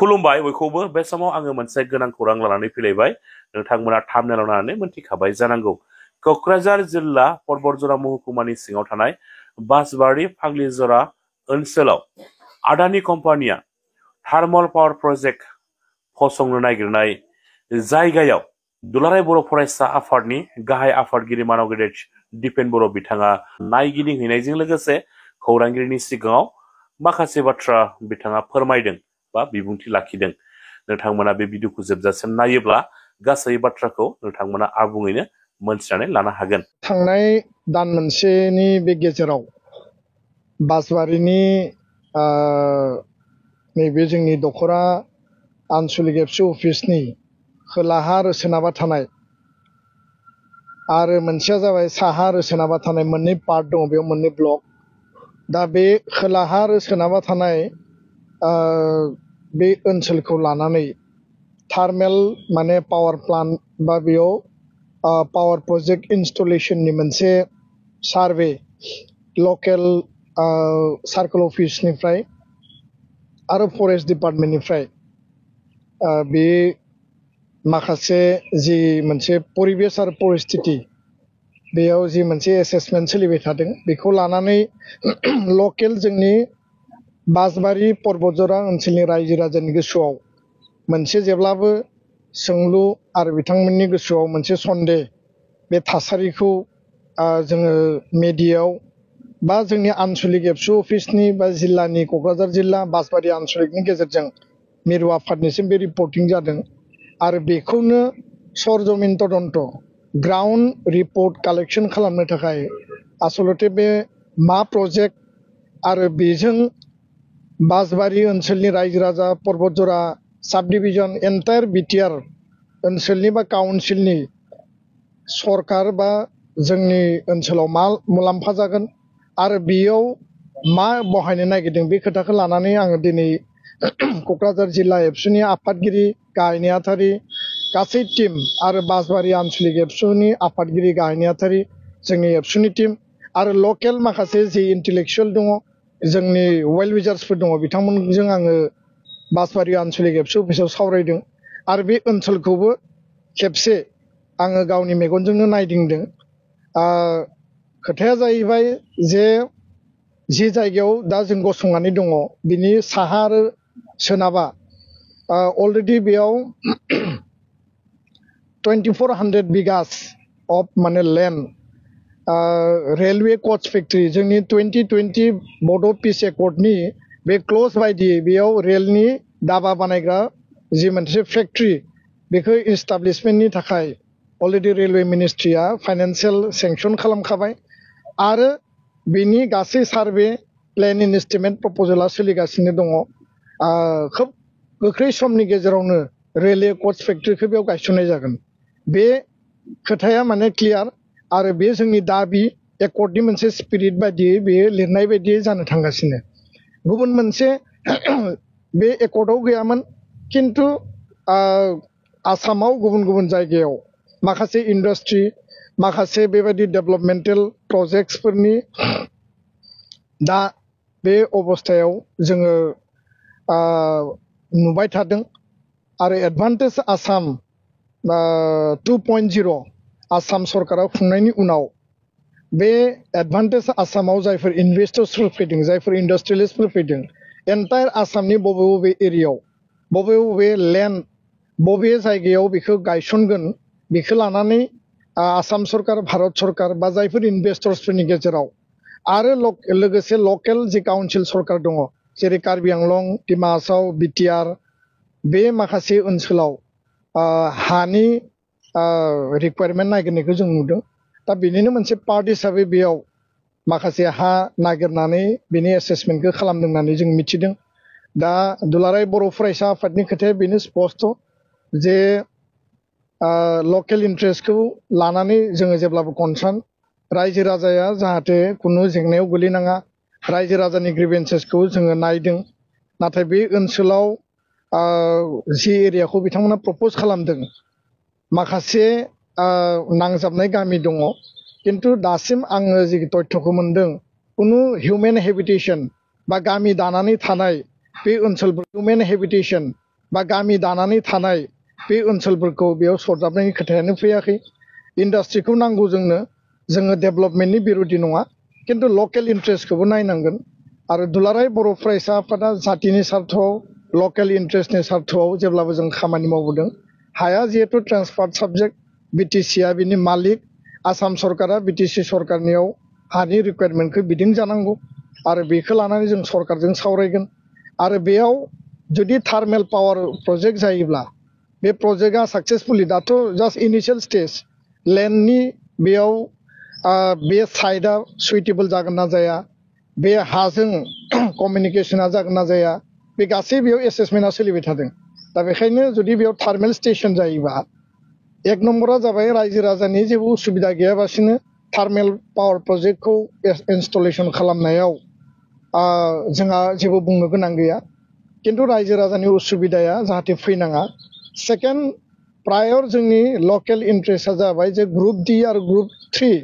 खुलुमबाय बयखौबो बे समाव आङो मोनसे गोनां खौरां लानानै फैलायबाय नोंथांमोना थाम्बनेलाव नायनानै मोनथिखाबाय जानांगौ क'क्राझार जिल्ला परबतजरा महकुमानि सिङाव थानाय बासबारि फाग्लिजरा ओनसोलाव आदानि कम्पानिया थार्मल पावार प्रजेक्ट फसंनो नागिरनाय जायगायाव दुलाराय बर' फरायसा आफादनि गाहाय आफादगिरि मानाव गेदेर दिपेन बर' बिथाङा नायगिदिंहैनायजों लोगोसे खौरांगिरिनि सिगाङाव माखासे बाथ्रा बिथाङा फोरमायदों बा बिबुंथि लाखिदों नोंथांमोना बे भिडिअखौ जोबजासिम नायोब्ला गासै बाथ्राखौ नोंथांमोना आबुङैनो मोनथिनानै लानो हागोन। थांनाय दान मोनसेनि बे गेजेराव बासबारिनि नैबे जोंनि दख'रा आनसलिक एबसु अफिसनि खोलाहा आरो सोनाबहा थानाय आरो मोनसेया जाबाय साहा आरो सोनाबहा थानाय मोननै पार्ट दङ बेयाव मोननै ब्लक दा बे खोलाहा आरो सोनाबहा थानाय बे ओनसोलखौ लानानै थार्मेल माने पावार प्लान्ट बा बेयाव पावार प्रजेक्ट इनस्टलेशननि मोनसे सार्भे लकेल सार्कल अफिसनिफ्राय आरो फरेस्ट डिपार्टमेन्टनिफ्राय बे माखासे जि मोनसे परिबेस आरो परिस्थिति बेयाव जि मोनसे एसेसमेन्ट सोलिबाय थादों बेखौ लानानै लकेल जोंनि बासबारि परबतजरा ओनसोलनि रायजो राजानि गोसोआव मोनसे जेब्लाबो सोंलु आरो बिथांमोननि गोसोआव मोनसे सन्देह बे थासारिखौ जोङो मेडियायाव बा जोंनि आनसलिक एबसु अफिसनि बा जिल्लानि क'क्राझार जिल्ला बासबारि आनसलिकनि गेजेरजों मिरु आफादनिसिम बे रिपर्टिं जादों आरो बेखौनो सरजमिन तदन्त ग्राउन्ड रिपर्ट कालेक्शन खालामनो थाखाय आसलते बे मा प्रजेक्ट आरो बेजों बासबारि ओनसोलनि रायजो राजा परबतजरा साब डिभिजन एन्टायर बिटिआर ओनसोलनि बा काउन्सिलनि सरकार बा जोंनि ओनसोलाव मा मुलाम्फा जागोन आरो बेयाव मा बहायनो नागिरदों बे खोथाखौ लानानै आङो दिनै क'क्राझार जिल्ला एबसुनि आफादगिरि गाहाय नेहाथारि गासै टीम आरो बासबारि आनसलिक एबसुनि आफादगिरि गाहाय नेहाथारि जोंनि एबसुनि टीम आरो लकेल माखासे जि इन्टेलेक्सुवेल दङ जोंनि वेल विजार्सफोर दङ बिथांमोनजों आङो बासबारि आनसलिक एबसु अफिसाव सावरायदों आरो बे ओनसोलखौबो खेबसे आङो गावनि मेगनजोंनो नायदिंदों। खोथाया जाहैबाय जे जि जायगायाव दा जों गसंनानै दङ बिनि साहा आरो सोनाबा अलरेडि बेयाव 2400 बिगास अफ माने लेन्ड रेलवे कच फेक्ट्रि जोंनि 2020 बड' पिस एकर्डनि बे क्लज बायदियै बेयाव रेलनि दाबा बानायग्रा जि मोनसे फेक्ट्रि बेखौ इस्टाब्लिशमेन्टनि थाखाय अलरेडि रेलवे मिनिस्ट्रिया फाइनान्सियेल सेंसन खालामखाबाय आरो बेनि गासै सार्भे प्लेन इनस्टिमेट प्रप'जेला सोलिगासिनो दङ। खोब गोख्रै समनि गेजेरावनो रेलवे कच फेक्ट्रिखौ बेयाव गायसननाय जागोन बे खोथाया माने क्लियार आरो बे जोंनि दाबि एकर्डनि मोनसे स्पिरिट बायदियै बेयो लिरनाय बायदियै जानो थांगासिनो गुबुन मोनसे बे एकर्डआव गैयामोन खिन्थु आसामाव गुबुन गुबुन जायगायाव माखासे इन्डास्ट्रि माखासे बेबायदि डेभेलपमेन्टेल प्रजेक्टसफोरनि दा बे अबस्थायाव जोङो नुबाय थादों आरो एडभान्टेज आसाम 2.0 आसाम सरकारा खुंनायनि उनाव बे एडभान्टेज आसामाव जायफोर इनभेस्टर्सफोर फैदों जायफोर इन्डास्ट्रियेलिस्टफोर फैदों एन्टायर आसामनि बबे बबे एरियायाव बबे बबे लेन्ड बबे जायगायाव बेखौ गायसनगोन बेखौ लानानै आसाम सरकार भारत सरकार बा जायफोर इनभेस्टर्सफोरनि गेजेराव आरो लोगोसे लकेल जि काउन्सिल सरकार दङ जेरै कार्बि आंलं डिमा हासाव बिटिआर बे माखासे ओनसोलाव हानि रिक्वायरमेन्ट नागिरनायखौ जों नुदों दा बेनिनो मोनसे पार्ट हिसाबै बेयाव माखासे हा नागिरनानै बेनि एसेसमेन्टखौ खालामदों होननानै जों मिथिदों। दा दुलाराय बर' फरायसा आफादनि खोथाया बेनो स्पस्ट जे लकेल इन्ट्रेस्टखौ लानानै जोङो जेब्लाबो कनसार्न रायजो राजाया जाहाथे खुनु जेंनायाव गोलैनाङा रायजो राजानि ग्रिभेन्सेसखौ जोङो नायदों नाथाय बे ओनसोलाव जि एरियाखौ बिथांमोना प्रप'ज खालामदों माखासे नांजाबनाय गामि दङ खिन्थु दासिम आङो जि तथ्यखौ मोनदों खुनु हिउमेन हेबिटेसन बा गामि दानानै थानाय बे ओनसोल हिउमेन हेबिटेसन बा गामि दानानै थानाय बे ओनसोलफोरखौ बेयाव सरजाबनायनि खोथायानो फैयाखै इन्डास्ट्रिखौ नांगौ जोङो डेभेलपमेन्टनि बिरोधि नङा किन्तु लकेल इन्ट्रेस्टखौबो नायनांगोन आरो दुलाराय बर' फरायसा आफादा जातिनि सार्थआव लकेल इन्ट्रेस्टनि सार्थआव जेब्लाबो जों खामानि मावबोदों हाया जिहेतु ट्रान्सफार्ड साबजेक्ट बिटिसिआ बिनि मालिक आसाम सरकारा बिटिसि सरकारनियाव हानि रिक्वायरमेन्टखौ बिदिं जानांगौ आरो बेखौ लानानै जों सरकारजों सावरायगोन आरो बेयाव जुदि थार्मेल पावार प्रजेक्ट जायोब्ला बे प्रजेक्टआ साक्सेसफुलि दाथ' जास्ट इनिशियेल स्टेज लेन्डनि बेयाव बे साइटआ सुइटेबल जागोन ना जाया बे हाजों कमिउनिकेशना जागोन ना जाया बे गासै बेयाव एसेसमेन्टआ सोलिबाय थादों दा बेखायनो जुदि बेयाव थार्मेल स्टेशन जायोबा एक नम्बरा जाबाय रायजो राजानि जेबो उसुबिदा गैयाबासिनो थार्मेल पावार प्रजेक्टखौ इनस्टलेशन खालामनायाव जोंहा जेबो बुंनो गोनां गैया किन्तु रायजो राजानि उसुबिदाया जाहाथे फैनाङा सेकेन्ड प्रायर जोंनि लकेल इन्ट्रेस्टआ जाबाय जे ग्रुप डि आरो ग्रुप 3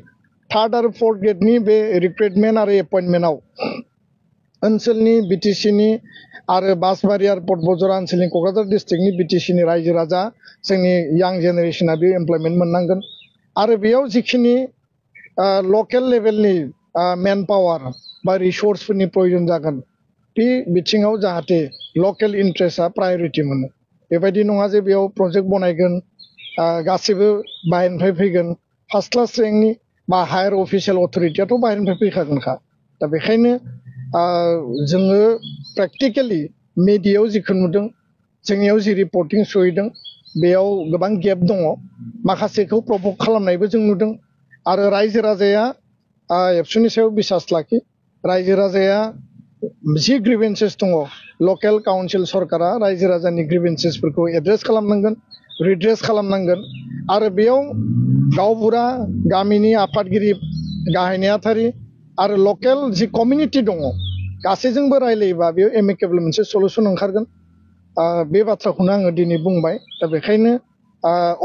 थार्ड आरो फोर्थ ग्रेडनि बे रिक्रुटमेन्ट आरो एपइन्टमेन्टआव ओनसोलनि बिटिसिनि आरो बासबारि आरो पर्टबजरा ओनसोलनि क'क्राझार डिस्ट्रिक्टनि बिटिसिनि रायजो राजा जोंनि यां जेनेरेशना बे एमप्लयमेन्ट मोननांगोन आरो बेयाव जिखिनि लकेल लेभेलनि मेन पावार बा रिसोर्सफोरनि प्रयोजन जागोन बे बिथिङाव जाहाथे लकेल इन्ट्रेस्टआ प्रायरिटि मोनो बेबायदि नङा जे बेयाव प्रजेक्ट बनायगोन गासैबो बाहेरनिफ्राय फैगोन फार्स्ट क्लास रेंकनि बा हायार अफिसियेल अथरिटियाथ' बाहेरनिफ्राय फैखागोनखा दा बेखायनो जोङो प्रेक्टिकेलि मिडियायाव जिखौ नुदों जोंनियाव जि रिपर्टिं सहैदों बेयाव गोबां गेप दङ माखासेखौ प्रभक खालामनायबो जों नुदों आरो रायजो राजाया एबसुनि सायाव बिसास लाखि रायजो राजाया जि ग्रिभेन्सेस दङ लकेल काउन्सिल सरकारा रायजो राजानि ग्रिभेन्सेसफोरखौ एड्रेस खालामनांगोन रिड्रेस खालामनांगोन आरो बेयाव गावबुरा गामिनि आफादगिरि गाहाय नेहाथारि आरो लकेल जि कमिउनिटि दङ गासैजोंबो रायलायोबा बेयाव एमिकेबल मोनसे सलुसन ओंखारगोन बे बाथ्राखौनो आङो दिनै बुंबाय दा बेखायनो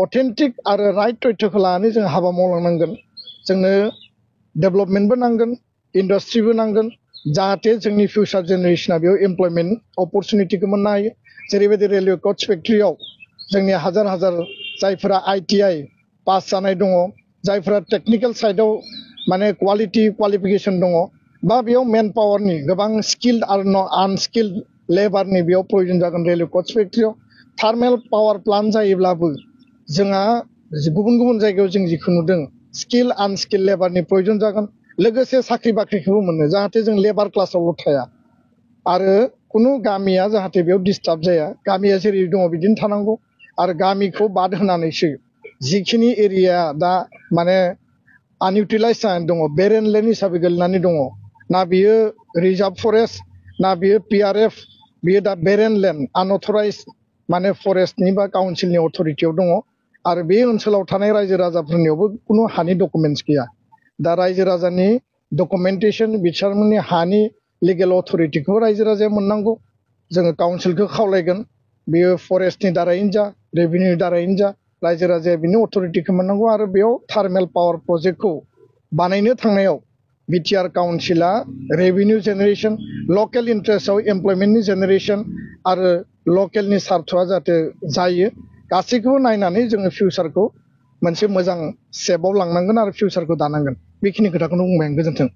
अथेन्टिक आरो राइट तथ्यखौ लानानै जों हाबा मावलांनांगोन जोंनो डेभेलपमेन्टबो नांगोन इन्डास्ट्रिबो नांगोन जाहाथे जोंनि फिउचार जेनेरेशना बेयाव एमप्लयमेन्ट अपरचुनिटिखौ मोननो हायो जेरैबायदि रेलवे कच फेक्ट्रियाव जोंनि हाजार हाजार जायफोरा ITI पास जानाय दङ जायफोरा टेक्निकेल साइडआव माने क्वालिफिकेसन दङ बा बेयाव मेन पावारनि गोबां स्किल्ड आरो आनस्किल्ड लेबारनि बेयाव प्रयोजन जागोन रेलवे कच फेक्ट्रियाव थार्मेल पावार प्लान्ट जायोब्लाबो जोंहा गुबुन गुबुन जायगायाव जों जिखौ नुदों स्किल आनस्किल्ड लेबारनि प्रयोजन जागोन लोगोसे साख्रि बाख्रिखौबो मोनो जाहाथे जों लेबार क्लासावल' थाया आरो कुनु गामिया जाहाथे बेयाव डिस्टार्ब जाया गामिया जेरै दङ बिदिनो थानांगौ आरो गामिखौ बाद होनानैसो जिखिनि एरिया दा माने आनइउटिलाइज जानानै दङ बेरेन लेन्ड हिसाबै गोलैनानै दङ ना बियो रिजार्भ फरेस्ट ना बियो PRF बियो दा बेरेन लेन्ड आनअथराइज माने फरेस्टनि बा काउन्सिलनि अथरिटियाव दङ आरो बे ओनसोलाव थानाय रायजो राजाफोरनियावबो कुनु हानि डकुमेन्टस गैया दा रायजो राजानि डकुमेन्टेसन बिथांमोननि हानि लिगेल अथरिटिखौ रायजो राजाया मोननांगौ जोङो काउन्सिलखौ खावलायगोन बेयो फरेस्टनि दारैनो जा रेभिनिउनि दारैनो जा रायजो राजाया बिनि अथरिटिखौ मोननांगौ आरो बेयाव थार्मेल पावार प्रजेक्टखौ बानायनो थांनायाव बिटिआर काउन्सिला रेभिनिउ जेनेरेशन लकेल इन्ट्रेस्टआव एमप्लयमेन्टनि जेनेरेशन आरो लकेलनि सार्थआ जाहाथे जायो गासैखौबो नायनानै जोङो फिउचारखौ मोनसे मोजां सेपआव लांनांगोन आरो फिउचारखौ दानांगोन बेखिनि खोथाखौनो बुंबाय आं गोजोन्थों